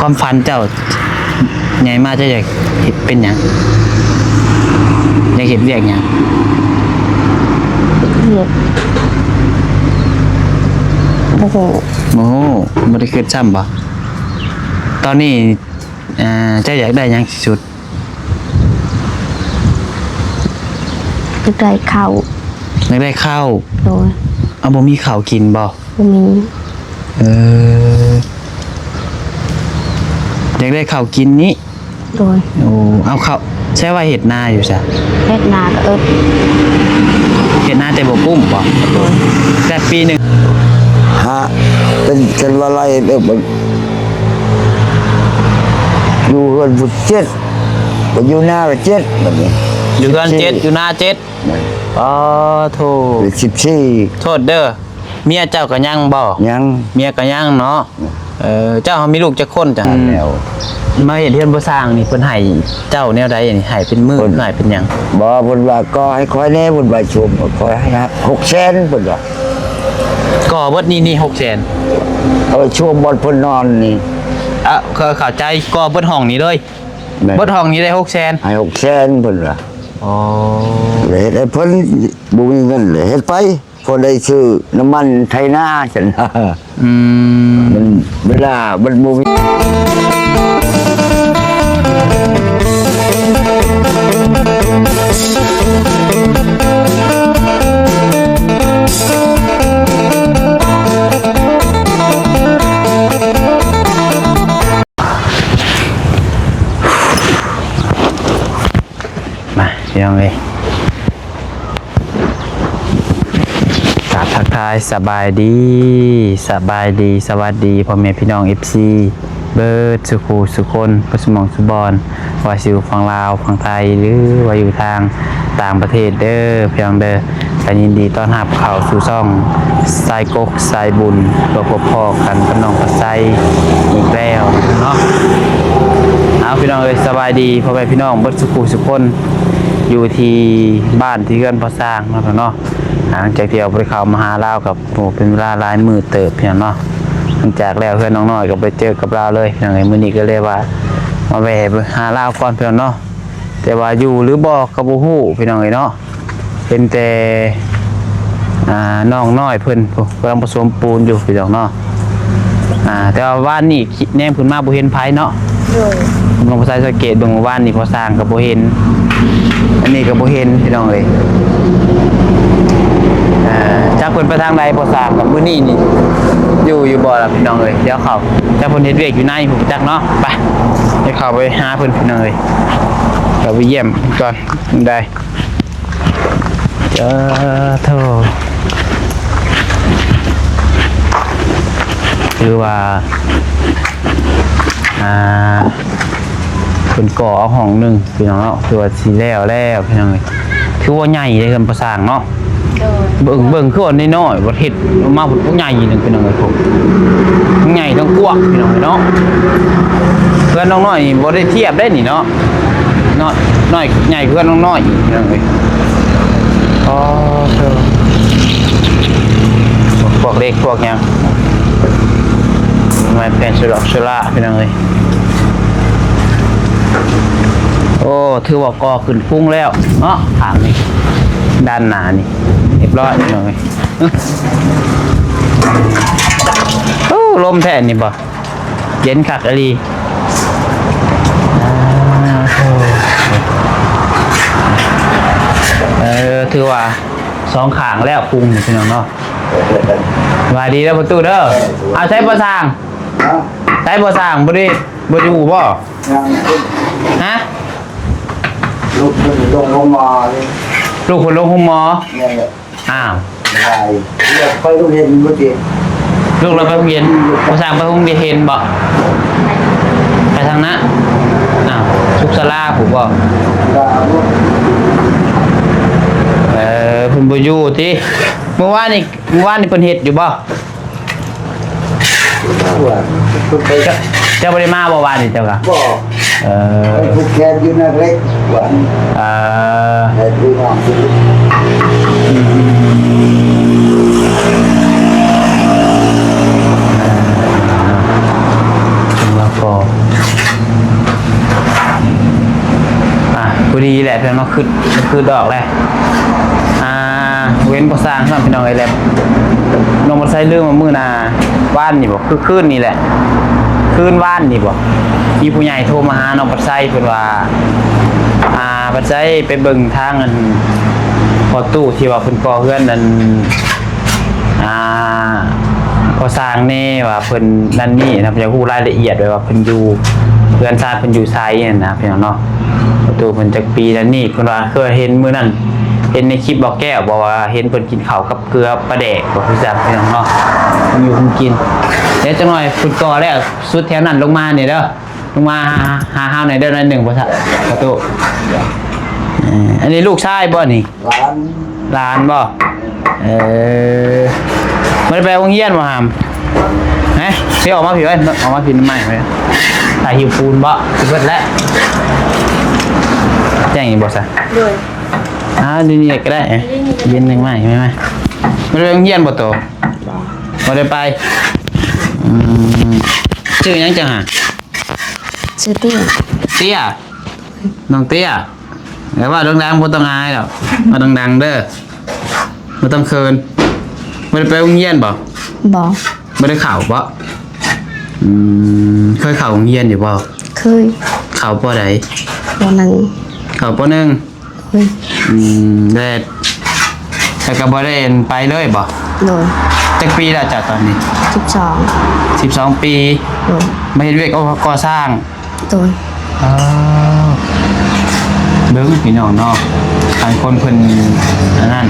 ຄວາມຝັນເຈົ້າ ໃຫຍ່ມາເຈົ້າຢາກເຮັດເປັນຫຍັງ? ຢາກເຮັດວຽກຫຍັງ? ເຮັດ ບໍ່ຮູ້ ບໍ່ຮູ້ ບໍ່ໄດ້ຄິດຊ້ຳບໍ? ຕອນນີ້ ເອີ ເຈົ້າຢາກໄດ້ຫຍັງທີ່ສຸດ? ຢາກໄດ້ເຂົ້າ ຢາກໄດ້ເຂົ້າ. ໂດຍ. ເອົາ ບໍ່ມີເຂົ້າກິນບໍ? ບໍ່ມີ. ເອີ ຢາກໄດ້ເຂົ້າກິນນີ້. ໂດຍ. ໂອ້ ເອົາເຂົ້າ ໃຊ້ວ່າເຮັດນາຢູ່ຊະ? ເຮັດນາກໍເອິດ ເຮັດນາແຕ່ບໍ່ກຸ້ມບໍ? ໂດຍ. ແຕ່ປີໜຶ່ງ ຮະ ເປັນ ເປັນວ່າໄລ່ເອີ ຢູ່ເຮືອນພຸ້ນເຈັດ ໄປຢູ່ນາກໍເຈັດ ບັດນີ້ ຢູ່ເຮືອນເຈັດ ສິບສີ່ ຢູ່ນາເຈັດ. ແມ່ນ. ອໍ ໂທ້ ເປັນສິບສີ່. ໂທດເດີ ເມຍເຈົ້າກໍຍັງບໍ? ຍັງ. ເມຍກໍຍັງເນາະ. ເອີ ເຈົ້າມີລູກຈັກຄົນ? ຈັກ ອືມ ແລ້ວ ມາເຮັດເຮືອນບໍ່ສ້າງນີ້ ເພິ່ນໃຫ້ເຈົ້າແນວໃດນີ້? ໃຫ້ເປັນມື້ ເພິ່ນ ໃຫ້ເປັນຫຍັງ? ບໍ່ ເພິ່ນວ່າກໍ່ໃຫ້ຂ້ອຍແດ່ ເພິ່ນວ່າ ຊວມຂ້ອຍໃຫ້ ຫົກແສນ ເພິ່ນວ່າ. ກໍ່ເບິດນີ້ ນີ້ ຫົກແສນ? ເອີ ຊວມບ່ອນເພິ່ນນອນນີ້. ເອີ ເຂົ້າໃຈ ກໍ່ເບິດຫ້ອງນີ້ເລີຍ. ແມ່ນ. ເບິດຫ້ອງນີ້ໄດ້ ຫົກແສນ ໃຫ້ ຫົກແສນ ເພິ່ນວ່າ. ອໍ ແລ້ວເຮັດໃຫ້ເພິ່ນບໍ່ມີເງິນ ແລ້ວເຮັດໄປ ພໍໄດ້ຊື້ນ້ຳມັນໄຖນາຊັ້ນ. ອືມ ມັນ ເວລາມັນບໍ່ມີ ມາ ພີ່ນ້ອງເອີຍ ກາບທັກທາຍສະບາຍດີ ສະບາຍດີ ສະຫວັດດີພໍ່ແມ່ພີ່ນ້ອງ ເອັຟຊີ ເບິດສູ່ຄູ່ສູ່ຄົນ ເບິດສູ່ໝ່ອງສູ່ບ່ອນ ວ່າຊິຢູ່ຝັ່ງລາວ ຝັ່ງໄທ ຫຼືວ່າຢູ່ທາງຕ່າງປະເທດເດີ ພີ່ນ້ອງເດີ. ກໍຍິນດີຕ້ອນຮັບເຂົ້າສູ່ຊ່ອງສາຍກົກສາຍບຸນ ກໍພົບພໍ້ກັນກັບນ້ອງປາໄຊອີກແລ້ວເນາະ. ເອົາ ພີ່ນ້ອງເອີຍ ສະບາຍດີພໍ່ແມ່ພີ່ນ້ອງເບິດສູ່ຄູ່ສູ່ຄົນ ຢູ່ທີ່ບ້ານທີ່ເຮືອນພໍ່ຊ່າງເນາະ ເນາະ. ຫຼັງຈາກທີ່ເຮົາບໍ່ໄດ້ເຂົ້າມາຫາລາວກັບ ໂອ້ ເປັນເວລາຫຼາຍມື້ເຕີບ ພີ່ນ້ອງເນາະ. ຫຼັງຈາກແລ້ວເຮືອນນ້ອງນ້ອຍກໍບໍ່ໄດ້ເຈີກັບລາວເລີຍ ພີ່ນ້ອງເອີຍ. ມື້ນີ້ກໍເລີຍວ່າມາແວ່ຫາລາວກ່ອນ ພີ່ນ້ອງເນາະ. ແຕ່ວ່າຢູ່ຫຼືບໍ່ກໍບໍ່ຮູ້ ພີ່ນ້ອງເອີຍເນາະ. ເຫັນແຕ່ ອ່າ ນ້ອງນ້ອຍເພິ່ນ ໂອ້ ກຳລັງປະສົມປູນຢູ່ ພີ່ນ້ອງເນາະ. ອ່າ ແຕ່ວ່າວານນີ້ແນມຂຶ້ນມາບໍ່ເຫັນໃຜເນາະ. ໂດຍ. ນ້ອງປາໄຊສັງເກດເບິ່ງ ວານນີ້ພໍ່ຊ່າງກໍບໍ່ເຫັນ ອັນນີ້ກໍບໍ່ເຫັນ ພີ່ນ້ອງເອີຍ. ເອີ ຈັກເພິ່ນໄປທາງໃດພໍ່ຊ່າງ ກັບມື້ນີ້ນີ້ ຢູ່ ຢູ່ບໍ່ລະ ພີ່ນ້ອງເອີຍ. ດຽວເຂົາ ຈັກເພິ່ນເຮັດວຽກຢູ່ໃນພຸ້ນຈັກເນາະ. ໄປ ດຽວເຂົ້າໄປຫາເພິ່ນ ພີ່ນ້ອງເອີຍ ເຂົ້າໄປຢ້ຽມກ່ອນໄດ້. ເອີ ໂທ້ ຄືວ່າ ອ່າ ເພິ່ນກໍ່ເອົາຫ້ອງໜຶ່ງ ພີ່ນ້ອງເນາະ. ຄືວ່າຊິແລ້ວແລ້ວ ພີ່ນ້ອງເອີຍ. ຄືວ່າໃຫຍ່ເດ້ເຮືອນພໍ່ຊ່າງເນາະ. ໂດຍ. ເບິ່ງ ເບິ່ງຄືວ່ານ້ອຍໆ ບັດເຮັດອອກມາພຸ້ນ ໃຫຍ່ໜຶ່ງ ພີ່ນ້ອງເອີຍ. ທັງໃຫຍ່ທັງກວ້າງ ພີ່ນ້ອງເນາະ. ເຮືອນນ້ອງນ້ອຍນີ້ບໍ່ໄດ້ທຽບໄດ້ນີ້ເນາະ. ນ້ອຍ ນ້ອຍ ໃຫຍ່ເຮືອນນ້ອງນ້ອຍອີກ ພີ່ນ້ອງເອີຍ. ອໍ ເອີ ພວກເຫຼັກພວກຫຍັງ ແມ່ນແຜ່ນໂຊລາ ໂຊລາ ພີ່ນ້ອງເອີຍ. ໂອ້ ຖືວ່າກໍ່ຂຶ້ນພຸ້ງແລ້ວເນາະ ທາງນີ້ ດ້ານໜ້ານີ້ ຮຽບຮ້ອຍ ພີ່ນ້ອງເອີຍ. ໂອ້ ລົມແທ້ນີ້ບໍ່? ເຢັນຄັກອີ່ຫຼີ. ເອີ ຖືວ່າສອງຂ້າງແລ້ວພຸ້ງນີ້ ພີ່ນ້ອງເນາະ. ສະບາຍດີເດີພໍ່ຕູ້ເດີ. ເອົາ ໃສພໍ່ຊ່າງ? ຮະ? ໃສພໍ່ຊ່າງ? ບໍ່ໄດ້ ບໍ່ຢູ່ບໍ່? ຍັງ. ຮະ? ລູກເພິ່ນລົງໂຮງໝໍ. ລູກເພິ່ນລົງໂຮງໝໍ? ແມ່ນແຫຼະ. ອ້າວ ໄປໂຮງຮຽນບໍ່ຕິ? ລູກລາວໄປໂຮງຮຽນ ພໍ່ຊ່າງໄປໂຮງຮຽນບໍ່? ໄປທາງນັ້ນ. ອ້າວ ສຸກສາລາພຸ້ນບໍ່? ເອີ ເພິ່ນບໍ່ຢູ່ຕິ? ມື້ວານນີ້ ມື້ວານນີ້ເພິ່ນເຮັດຢູ່ບໍ່? ວ່າເຈົ້າ ເຈົ້າບໍ່ໄດ້ມາບໍ່ວານນີ້ເຈົ້າກະ? ບໍ່. ເອີ ໄປຜູກແຂນຢູ່ນາເຫຼັກວ່າ. ເອີ ໃຫ້ພີ່ນ້ອງກິນ. ອືມ ເອີ ຈັ່ງວ່າພໍ ດີແຫຼະພີ່ນ້ອງເນາະ ຄຶດ ຄຶດອອກແຫຼະ ອ່າ ເຫັນພໍ່ຊ່າງຊ້ຳພີ່ນ້ອງເອີຍ ແລ້ວນ້ອງບໍ່ໄຊລືມວ່າມື້ໜ້າ ວານນີ້ບໍ່ ຄືຄືນນີ້ແຫຼະ ຄືນວານນີ້ບໍ່ ມີຜູ້ໃຫຍ່ໂທມາຫານ້ອງບັດໄຊ ເພິ່ນວ່າ ອ່າ ບັດໄຊໄປເບິ່ງທາງອັນ ພໍ່ຕູ້ທີ່ວ່າເພິ່ນກໍ່ເຮືອນອັນ ອ່າ ພໍ່ຊ່າງແດ່ວ່າເພິ່ນນັ້ນນີ້ນະ ເພິ່ນຢາກຮູ້ລາຍລະອຽດ ແບບວ່າເພິ່ນຢູ່ ເຮືອນຊານເພິ່ນຢູ່ໃສຫັ້ນນະ ພີ່ນ້ອງເນາະ ປະຕູເພິ່ນຈັກປີນັ້ນນີ້ ເພິ່ນວ່າເຄີຍເຫັນມື້ນັ້ນ ເຫັນໃນຄລິບບໍ່ແກ້ວ ບອກວ່າເຫັນເພິ່ນກິນເຂົ້າກັບເກືອປາແດກ ວ່າຄືຊັ້ນ ພີ່ນ້ອງເນາະ ເພິ່ນຢູ່ເພິ່ນກິນ ແລ້ວຈັກໜ່ອຍເພິ່ນກໍ່ແລ້ວ ສຸດແຖວນັ້ນລົງມານີ້ເດີ ລົງມາຫາ ຫາເຮົາແດ່ເດີ ໜ້ອຍໜຶ່ງ ປະຕູ ເອີ ອັນນີ້ລູກຊາຍບໍ່ນີ້? ຫຼານ ຫຼານບໍ່? ເອີ ບໍ່ໄດ້ໄປໂຮງຮຽນບໍ່ຫາມ? ຮະ ຊິອອກມາພີ້ໄວ້ ອອກມາພີ້ນຳໃໝ່ໄວ້ ຖ້າຫິ້ວປູນບໍ່? ຊິເບິດແລ້ວ ແຈ້ງອີກບໍ່ຊະ? ໂດຍ ອ່າ ຢູ່ນີ້ກໍໄດ້ ເຢັນໜຶ່ງໃໝ່ ມາ ມາ ບໍ່ໄດ້ໄປໂຮງຮຽນບໍ່ໂຕ? ບໍ່ ບໍ່ໄດ້ໄປ ອືມ ຊື່ຫຍັງເຈົ້າຫາ? ຊື່ເຕ້ຍ ເຕ້ຍ ນ້ອງເຕ້ຍ ແຕ່ວ່າດັງໆ ບໍ່ຕ້ອງອາຍດອກ ເວົ້າດັງໆ ເດີ ບໍ່ຕ້ອງເຂີນ ບໍ່ໄດ້ໄປໂຮງຮຽນບໍ່? ບໍ່ ບໍ່ໄດ້ເຂົ້າບໍ່? ອືມ ເຄີຍເຂົ້າໂຮງຮຽນຢູ່ບໍ່? ເຄີຍ ເຂົ້າ ປ.ໃດ? ປ.ໜຶ່ງ ເຂົ້າ ປ.ໜຶ່ງ ອືມ ແລ້ວ ແລ້ວກໍບໍ່ໄດ້ໄປເລີຍບໍ່? ໂດຍ ຈັກປີແລ້ວເຈົ້າຕອນນີ້? ສິບສອງ ສິບສອງປີ ໂດຍ ມາເຮັດວຽກກໍ່ ກໍ່ສ້າງ ໂດຍ ອ້າວ ເບິ່ງພີ່ນ້ອງເນາະ ບາງຄົນເພິ່ນອັນນັ້ນ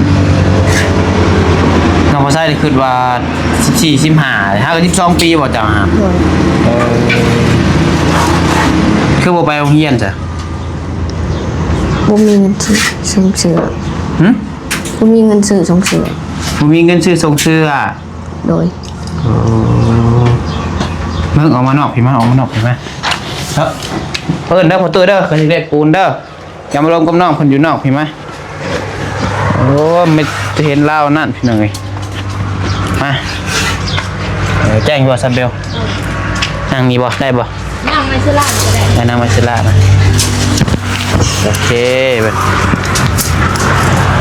ນ້ອງບໍ່ໃຊ້ ຄິດວ່າສິບສີ່ ສິບຫ້າ ຫາກໍສິບສອງປີບໍ່ເຈົ້າຫາ? ໂດຍ ເອີ ຄືບໍ່ໄປໂຮງຮຽນຊະ? ບໍ່ມີເງິນຊື້ສົ່ງເສື້ອ ຫຶ? ບໍ່ມີເງິນຊື້ສົ່ງເສື້ອ ບໍ່ມີເງິນຊື້ສົ່ງເສື້ອ ໂດຍ ໂອ້ ເບິ່ງ ອອກມານອກພີ້ມາ ອອກມານອກພີ້ມາ ເອີ ເອີ້ນເດີພໍ່ຕູ້ເດີ ເພິ່ນຊິເລກປູນເດີ ຢ່າມາລົມກັບນ້ອງເພິ່ນຢູ່ນອກພີ້ມາ ໂອ້ ມີແຕ່ເຫັນລາວນັ້ນພີ່ນ້ອງເອີຍ ມາ ເອີ ແຈ້ງຢູ່ບໍ່ຊາເບວ? ນັ່ງນີ້ບໍ່ ໄດ້ບໍ່? ນັ່ງໄວ້ຊື່ລານກໍໄດ້ ເອີ ນັ່ງໄວ້ຊື່ລານນະ ໂອເຄ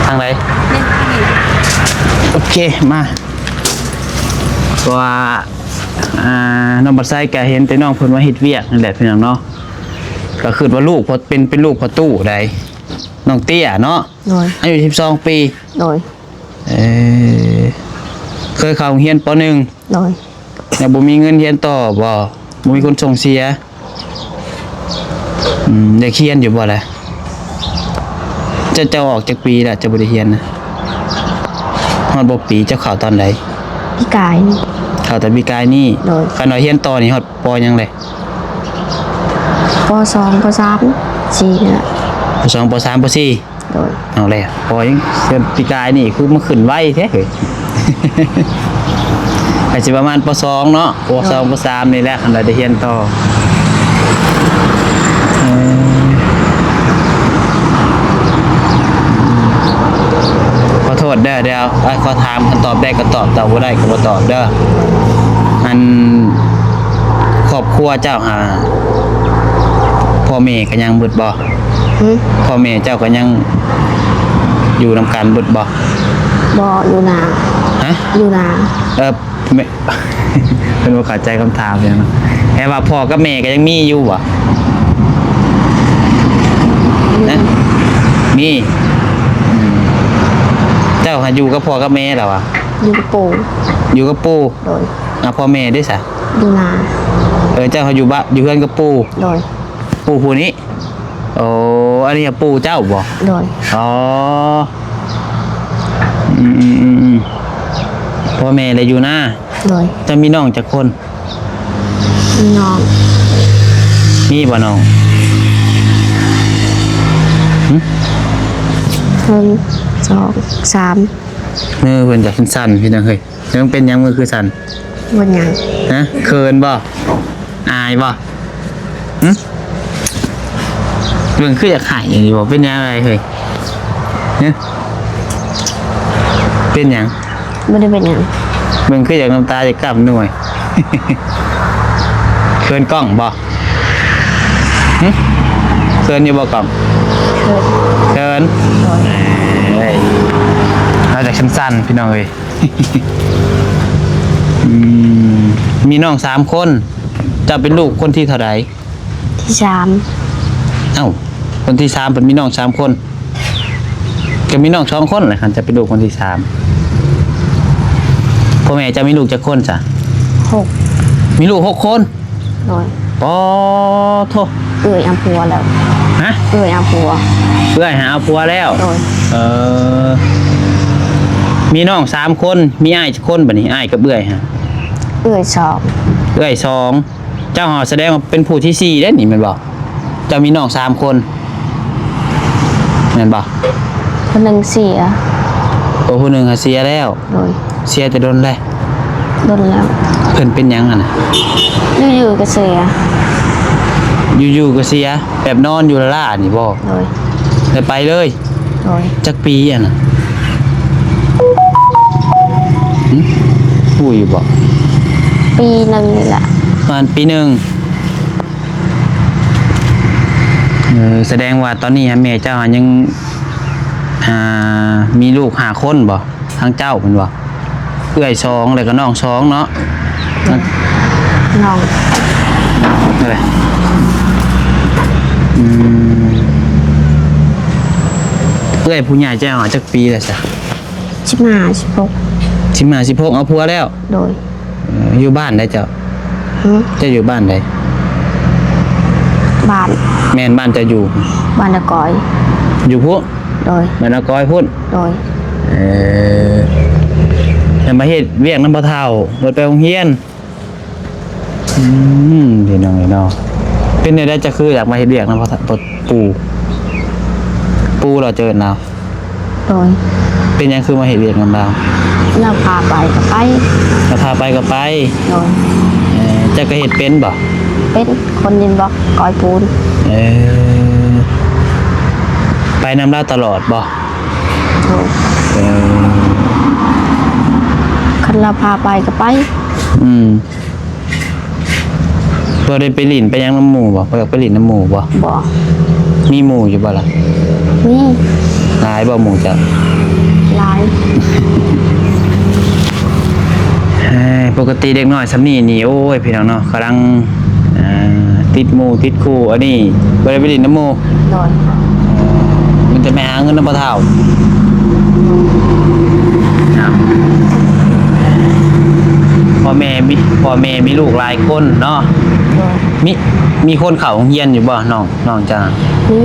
ທາງໃດ? ໂອເຄ ມາ ເພາະວ່າ ອ່າ ນ້ອງບັດໄຊກໍເຫັນແຕ່ນ້ອງເພິ່ນມາເຮັດວຽກນີ້ແຫຼະພີ່ນ້ອງເນາະ ກໍຄິດວ່າລູກເປັນ ເປັນລູກພໍ່ຕູ້ໃດ໋ ນ້ອງເຕ້ຍເນາະ ໂດຍ ອາຍຸສິບສອງປີ ໂດຍ ເອີ ເຄີຍເຂົ້າໂຮງຮຽນ ປ.ໜຶ່ງ ໂດຍ ແລ້ວບໍ່ມີເງິນຮຽນຕໍ່ບໍ່? ບໍ່ມີຄົນສົ່ງເສຍ ອືມ ຢາກຮຽນຢູ່ບໍ່ລະ? ເຈົ້າ ເຈົ້າອອກຈັກປີລະ ເຈົ້າບໍ່ໄດ້ຮຽນນະ? ຮອດບໍ່ປີ ເຈົ້າເຂົ້າຕອນໃດ? ປີກາຍນີ້ ເຂົ້າແຕ່ປີກາຍນີ້ ໂດຍ ຄັນວ່າຮຽນຕໍ່ນີ້ຮອດ ປໍ ຫຍັງເດ? ປໍ ສອງ ປໍ ສາມ ສີ່ ນີ້ລະ ປໍ ສອງ ປໍ ສາມ ປໍ ສີ່ ໂດຍ ເອົາແລ້ວ ປໍ ຫຍັງ ເດືອນປີກາຍນີ້ຄືມາຂຶ້ນໄວແທ້ເຮີ້ຍ ກໍຊິປະມານ ປໍ ສອງ ເນາະ ປໍ ສອງ ໂດຍ ປໍ ສາມ ນີ້ແຫຼະ ຄັນວ່າໄດ້ຮຽນຕໍ່ ເອີ ຂໍໂທດເດີ ດຽວ ເອີ ຂໍຖາມ ຄັນຕອບໄດ້ກໍຕອບ ຕອບບໍ່ໄດ້ກໍບໍ່ຕອບເດີ ອັນ ຄອບຄົວເຈົ້າຫາ ພໍ່ແມ່ກໍຍັງເບິດບໍ່? ຫຶ? ພໍ່ແມ່ເຈົ້າກໍຍັງຢູ່ນຳກັນເບິດບໍ່? ບໍ່ ຢູ່ນາ ຮະ? ຢູ່ນາ ເອີ ແມ່ ເພິ່ນບໍ່ເຂົ້າໃຈຄຳຖາມຫຍັງເນາະ ແຕ່ວ່າພໍ່ກັບແມ່ກໍຍັງມີຢູ່ບໍ່? ມີ ນະ? ມີ ອືມ ເຈົ້າຫາຢູ່ກັບພໍ່ກັບແມ່ລະຫວາ? ຢູ່ກັບປູ່ ຢູ່ກັບປູ່ ໂດຍ ອາ ພໍ່ແມ່ເດຊະ? ຢູ່ນາ ເອີ ເຈົ້າຫາຢູ່ບ້ານ ຢູ່ເຮືອນກັບປູ່ ໂດຍ ປູ່ຜູ້ນີ້? ໂອ້ ອັນນີ້ປູ່ເຈົ້າບໍ່? ໂດຍ ອໍ ອືມໆໆ ພໍ່ແມ່ລະຢູ່ນາ ໂດຍ ເຈົ້າມີນ້ອງຈັກຄົນ? ມີນ້ອງ ມີບໍ່ນ້ອງ? ຫຶ? ໜຶ່ງ ສອງ ສາມ ມືເພິ່ນຈະສັ່ນໆ ພີ່ນ້ອງເອີຍ ເພິ່ນເປັນຫຍັງມືຄືສັ່ນ? ບໍ່ຫຍັງ ຮະ ເຂີນບໍ່? ອາຍບໍ່? ຫຶ? ເບິ່ງຄືຢາກໄຫ້ຢູ່ບໍ່? ເປັນຫຍັງເອີຍ? ຫຶ? ເປັນຫຍັງ? ບໍ່ໄດ້ເປັນຫຍັງ ເບິ່ງຄືຢາກນ້ຳຕາຈະກ້ຳນວຍ ເຂີນກ້ອງບໍ່? ຫຶ? ເຂີນຢູ່ບໍ່ກ້ອງ? ເຂີນ ເຂີນ ໂດຍ ເອີຍ ລາວຈາກສັ້ນໆ ພີ່ນ້ອງເອີຍ. ອືມ ມີນ້ອງສາມຄົນ ເຈົ້າເປັນລູກຄົນທີເທົ່າໃດ? ທີສາມ. ເອົ້າ ຄົນທີສາມເພິ່ນມີນ້ອງສາມຄົນ ກໍມີນ້ອງສອງຄົນແຫຼະ ຄັນຈະເປັນລູກຄົນທີສາມ. ພໍ່ແມ່ເຈົ້າມີລູກຈັກຄົນຊະ? ຫົກ. ມີລູກຫົກຄົນ? ໂດຍ. ປາໂທ້ ເອື້ອຍເອົາຜົວແລ້ວ. ຮະ? ເອື້ອຍເອົາຜົວ. ເອື້ອຍຫາເອົາຜົວແລ້ວ? ໂດຍ. ເອີ ມີນ້ອງສາມຄົນ ມີອ້າຍຈັກຄົນບັດນີ້? ອ້າຍກັບເອື້ອຍຫາ? ເອື້ອຍສອງ. ເອື້ອຍສອງ. ເຈົ້າຫາສະແດງວ່າເປັນຜູ້ທີສີ່ເດ້ນີ້ແມ່ນບໍ່? ເຈົ້າມີນ້ອງສາມຄົນ ແມ່ນບໍ່? ຜູ້ໜຶ່ງເສຍ. ໂອ້ ຜູ້ໜຶ່ງຫາເສຍແລ້ວ? ໂດຍ. ເສຍແຕ່ດົນແລ້ວ? ດົນແລ້ວ. ເພິ່ນເປັນຫຍັງຫັ້ນນະ? ຢູ່ໆກໍເສຍ. ຢູ່ໆກໍເສຍ ແບບນອນຢູ່ລ້າໆນີ້ບໍ່? ໂດຍ. ແລ້ວໄປເລີຍ? ໂດຍ. ຈັກປີຫັ້ນນະ? ຫຶ? ຮູ້ຢູ່ບໍ່? ປີໜຶ່ງນີ້ແຫຼະ. ປະມານປີໜຶ່ງ. ເອີ ສະແດງວ່າຕອນນີ້ຫາແມ່ເຈົ້າຫາຍັງ ອ່າ ມີລູກຫ້າຄົນບໍ່? ທາງເຈົ້າແມ່ນບໍ່? ເອື້ອຍສອງ ແລ້ວກໍນ້ອງສອງເນາະ? ນ້ອງ ເອີ ອືມ ເອື້ອຍຜູ້ໃຫຍ່ເຈົ້າຫາຈັກປີແລ້ວຊະ? ສິບຫ້າ ສິບຫົກ. ສິບຫ້າ ສິບຫົກ ເອົາຜົວແລ້ວ? ໂດຍ. ເອີ ຢູ່ບ້ານໃດເຈົ້າ? ຫຶ? ເຈົ້າຢູ່ບ້ານໃດ? ບ້ານ ແມ່ນ ບ້ານເຈົ້າຢູ່? ບ້ານນາກອຍ. ຢູ່ພຸ້ນ? ໂດຍ. ບ້ານນາກອຍພຸ້ນ? ໂດຍ. ເອີ ແລ້ວມາເຮັດວຽກນຳພໍ່ເຖົ້າ ບໍ່ໄປໂຮງຮຽນ? ອືມ ພີ່ນ້ອງເອີຍເນາະ ເປັນແນວໃດ ເຈົ້າຄືຢາກມາເຮັດວຽກນຳພໍ່ ພໍ່ ປູ່? ປູ່ເນາະ ເອີ້ນລາວ? ໂດຍ. ເປັນຫຍັງຄືມາເຮັດວຽກນຳລາວ? ລາວພາໄປກໍໄປ. ລາວພາໄປກໍໄປ? ໂດຍ. ເອີ ເຈົ້າກໍເຮັດເປັນບໍ່? ເປັນ. ຄົນດິນບລັອກ ກອຍປູນ. ເອີ ໄປນຳລາວຕະຫຼອດບໍ່? ໂດຍ. ເອີ ຄັນລາວພາໄປກໍໄປ. ອືມ. ບໍ່ໄດ້ໄປຫຼິ້ນໄປຫຍັງນຳໝູ່ບໍ່? ບໍ່ຢາກໄປຫຼິ້ນນຳໝູ່ບໍ່? ບໍ່. ມີໝູ່ຢູ່ບໍ່ລະ? ມີ. ຫຼາຍບໍ່ໝູ່ເຈົ້າ? ຫຼາຍ. ເອີ ປົກກະຕິເດັກນ້ອຍຊ່ຳນີ້ນີ້ ໂອ້ຍ ພີ່ນ້ອງເນາະ ກຳລັງ ອ່າ ຕິດໝູ່ຕິດຄູ່ ອັນນີ້ບໍ່ໄດ້ໄປຫຼິ້ນນຳໝູ່? ໂດຍ. ມີແຕ່ໄປຫາເງິນນຳພໍ່ເຖົ້າ. ພໍ່ແມ່ມີ ພໍ່ແມ່ມີລູກຫຼາຍຄົນເນາະ? ໂດຍ. ມີ ມີຄົນເຂົ້າໂຮງຮຽນຢູ່ບໍ່ ນ້ອງ ນ້ອງເຈົ້າ? ມີ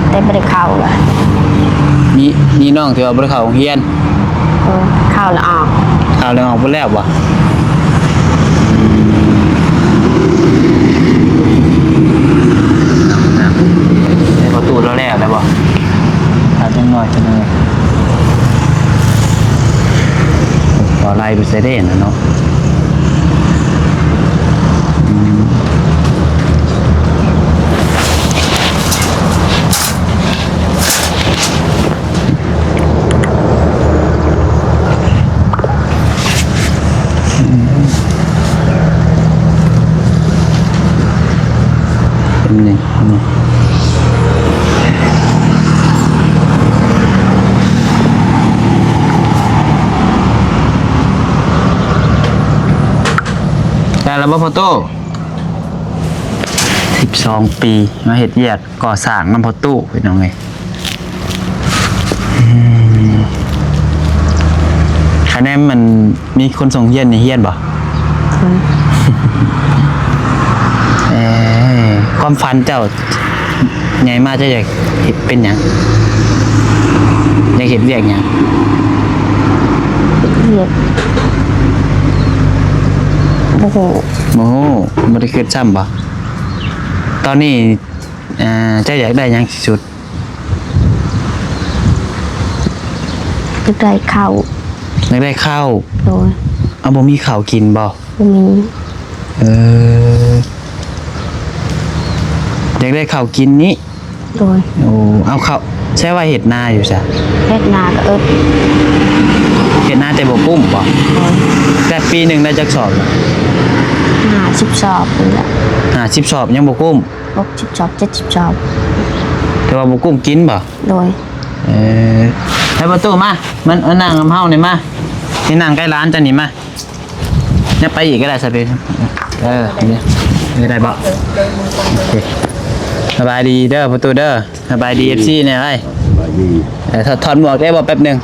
ແຕ່ບໍ່ໄດ້ເຂົ້າລະ. ມີ ມີນ້ອງທີ່ວ່າບໍ່ໄດ້ເຂົ້າໂຮງຮຽນ? ເອີ ເຂົ້າແລ້ວອອກ. ເຂົ້າແລ້ວອອກເບິດແລ້ວບໍ່? ໃນປະຕູລາວແລ້ວແລ້ວບໍ່? ຖ້າຈັກໜ້ອຍຈັກໜ້ອຍ ບໍ່ໄລ່ໄປໃສເດ້ນະເນາະ. ອືມ ເປັນນີ້ ນີ້ ໄດ້ແລ້ວບໍ່ພໍ່ໂຕ້? ສິບສອງປີ ມາເຮັດວຽກກໍ່ສ້າງນຳພໍ່ຕູ້ ພີ່ນ້ອງເອີຍ. ອືມ ຄະແນນມັນມີຄົນສົ່ງຮຽນນີ້ຮຽນບໍ່? ເອີ ຄວາມຝັນເຈົ້າ ໃຫຍ່ມາເຈົ້າຢາກເຮັດເປັນຫຍັງ? ຢາກເຮັດວຽກຫຍັງ? ວຽກ ບໍ່ຮູ້ ບໍ່ຮູ້ ບໍ່ໄດ້ຄິດຊ້ຳບໍ່? ຕອນນີ້ ເຈົ້າຢາກໄດ້ຫຍັງທີ່ສຸດ? ຢາກໄດ້ເຂົ້າ. ຢາກໄດ້ເຂົ້າ? ໂດຍ. ເອົາ ບໍ່ມີເຂົ້າກິນບໍ່? ບໍ່ມີ. ເອີ ຢາກໄດ້ເຂົ້າກິນນີ້? ໂດຍ. ໂອ້ ເອົາເຂົ້າ ໃຊ້ວ່າເຮັດນາຢູ່ຊະ? ເຮັດນາກໍເອິດ. ເຮັດນາແຕ່ບໍ່ປຸ້ມບໍ່? ໂດຍ. ແຕ່ປີໜຶ່ງໄດ້ຈັກສອບ? ຫ້າ ສິບສອບພຸ້ນແຫຼະ. ຫ້າສິບສອບຍັງບໍ່ກຸ້ມ? ຫົກສິບສອບ ເຈັດສິບສອບ. ແຕ່ວ່າບໍ່ກຸ້ມກິນບໍ່? ໂດຍ. ເອີ ໃຫ້ປະຕູມາ ມັນ ມານັ່ງນຳເຮົານີ້ມາ ນີ້ນັ່ງໃກ້ຫຼານເຈົ້ານີ້ມາ. ຍັບໄປອີກກໍໄດ້ຊະເພ. ເອີ ນີ້ ນີ້ໄດ້ບໍ່? ໂອເຄ. ສະບາຍດີເດີ ປະຕູເດີ. ສະບາຍດີ ເອັຟຊີ ແດ່ເອີຍ. ສະບາຍດີ. ເອີ ຖອດ ຖອດໝວກໄດ້ບໍ່ ແປັບໜຶ່ງ?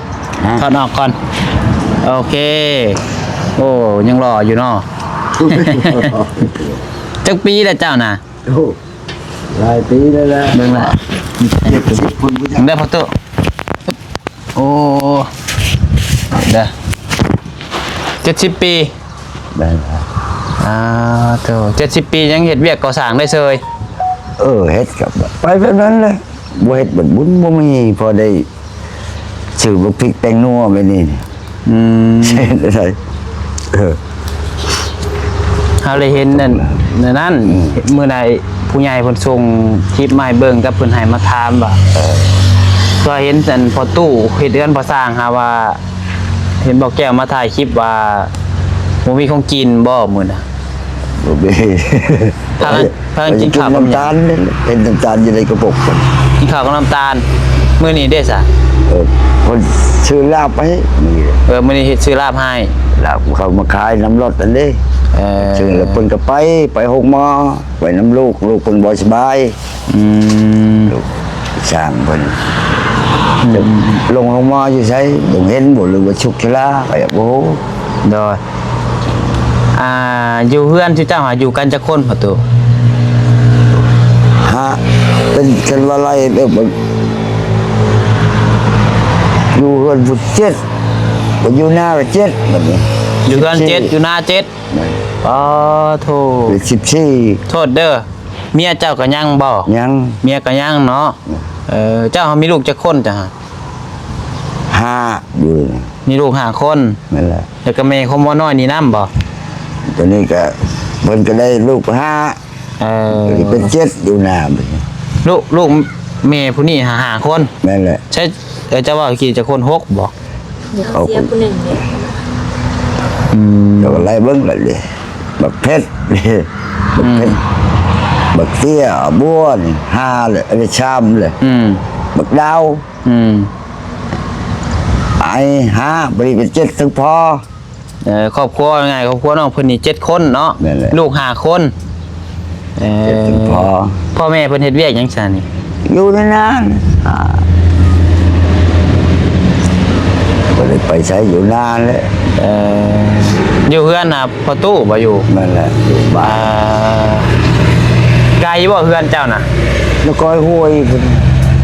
ຮະ? ຖອດອອກກ່ອນ. ໂອເຄ. ໂອ້ ຍັງຫຼໍ່ຢູ່ເນາະ. ຈັກປີແລ້ວເຈົ້ານະ? ໂອ້ ຫຼາຍປີແລ້ວແຫຼະ. ເບິ່ງລະ ເຈັດສິບພຸ້ນບໍ່ຈັກ. ເດີພໍ່ຕູ້. ໂອ້ ເດີ ເຈັດສິບປີ. ແມ່ນລະ. ອ່າ ໂທ້ ເຈັດສິບປີຍັງເຮັດວຽກກໍ່ສ້າງໄດ້ເຊີຍ? ເອີ ເຮັດກັບໄປແບບນັ້ນແຫຼະ. ບໍ່ເຮັດເບິດບຸນບໍ່ມີ ພໍໄດ້ຊື້ບັກພິກແປ້ງນົວໄປນີ້. ອືມ ເຮັດໄດ້. ເອີ ເຮົາໄດ້ເຫັນນັ້ນ ນັ້ນ ອືມ ມື້ໃດຜູ້ໃຫຍ່ເພິ່ນສົ່ງຄລິບມາໃຫ້ເບິ່ງ ກັບເພິ່ນໃຫ້ມາຖາມວ່າ ເອີ ກໍເຫັນອັນພໍ່ຕູ້ເຮັດເຮືອນພໍ່ສ້າງ ຫາວ່າເຫັນບໍ່ແກ້ວມາຖ່າຍຄລິບວ່າ ບໍ່ມີຂອງກິນບໍ່ມື້ນະ? ບໍ່ມີ. ພາກັນ ພາກັນກິນເຂົ້າກັບຫຍັງ? ນ້ຳຕານນີ້ແຫຼະ ເຫັນນ້ຳຕານຢູ່ໃນກະປຸກ. ກິນເຂົ້າກັບນ້ຳຕານ. ມື້ນີ້ເດ້ສະ? ເອີ ເພິ່ນຊື້ລາບໃຫ້ມື້ນີ້. ເອີ ມື້ນີ້ເຮັດຊື້ລາບໃຫ້. ລາບເຂົາມາຂາຍນຳລົດຫັ້ນເດ້. ເອີ ຊື້ແລ້ວເພິ່ນກໍໄປ ໄປໂຮງໝໍ ໄປນຳລູກ ລູກເພິ່ນບໍ່ສະບາຍ. ອືມ ລູກຊ່າງເພິ່ນ. ອືມ ລົງໂຮງໝໍຢູ່ໃສ? ບໍ່ເຫັນບໍ່ ຫຼືວ່າຊຸກຊະລາ ຂ້ອຍກໍບໍ່ຮູ້. ໂດຍ. ອ່າ ຢູ່ເຮືອນເຈົ້າຫາຢູ່ກັນຈັກຄົນ ພໍ່ຕູ້? ຫາ ເປັນ ຄັນວ່າໄລ່ເດີ ຢູ່ເຮືອນພຸ້ນເຈັດ ຢູ່ນາກໍເຈັດ ບັດນີ້. ຢູ່ເຮືອນເຈັດ ຢູ່ນາເຈັດ. ແມ່ນ. ອໍ ໂທ້ ເປັນສິບສີ່. ໂທດເດີ ເມຍເຈົ້າກໍຍັງບໍ່? ຍັງ. ເມຍກໍຍັງເນາະ. ແມ່ນ. ເອີ ເຈົ້າມີລູກຈັກຄົນເຈົ້າ? ຫ້າຢູ່. ມີລູກຫ້າຄົນ. ແມ່ນແຫຼະ. ແລ້ວກໍແມ່ຂອງໝໍນ້ອຍນີ້ນຳບໍ່? ຕອນນີ້ກໍ ເພິ່ນກໍໄດ້ລູກຫ້າ. ເອີ ເປັນເຈັດຢູ່ນາ. ລູກ ລູກແມ່ຜູ້ນີ້ຫ້າຄົນ. ແມ່ນແຫຼະ. ໃຊ່ ເອີ ເຈົ້າເວົ້າກີ້ຈັກຄົນ? ຫົກບໍ່? ເຂົາເສຍຜູ້ໜຶ່ງເດ້. ອືມ ເຈົ້າກໍໄລ່ເບິ່ງລະເດ້ ບັກເພັດເດ້ ບັກເພັດ ອືມ ບັກເຕ້ຍ ບົວນີ້ ຫ້າແຫຼະ ອັນນີ້ ສາມແຫຼະ. ອືມ ບັກດາວ. ອືມ ໄອຫ້າ ບາດນີ້ເປັນເຈັດ ທັງພໍ່. ເອີ ຄອບຄົວງ່າຍ ຄອບຄົວນ້ອງເພິ່ນນີ້ເຈັດຄົນເນາະ. ແມ່ນແຫຼະ. ລູກຫ້າຄົນ. ເອີ ເຈັດ ພໍ່ ພໍ່ແມ່ເພິ່ນເຮັດວຽກຫຍັງຊັ້ນນີ້? ຢູ່ໃນນາ. ອ່າ ບໍ່ໄດ້ໄປໃສ ຢູ່ນາແຫຼະ. ເອີ ຢູ່ເຮືອນນະພໍ່ຕູ້ບໍ່ຢູ່? ແມ່ນແຫຼະ ຢູ່ບ້ານ. ອ່າ ໄກບໍ່ເຮືອນເຈົ້ານະ? ນະກອຍຫ້ວຍພຸ້ນ.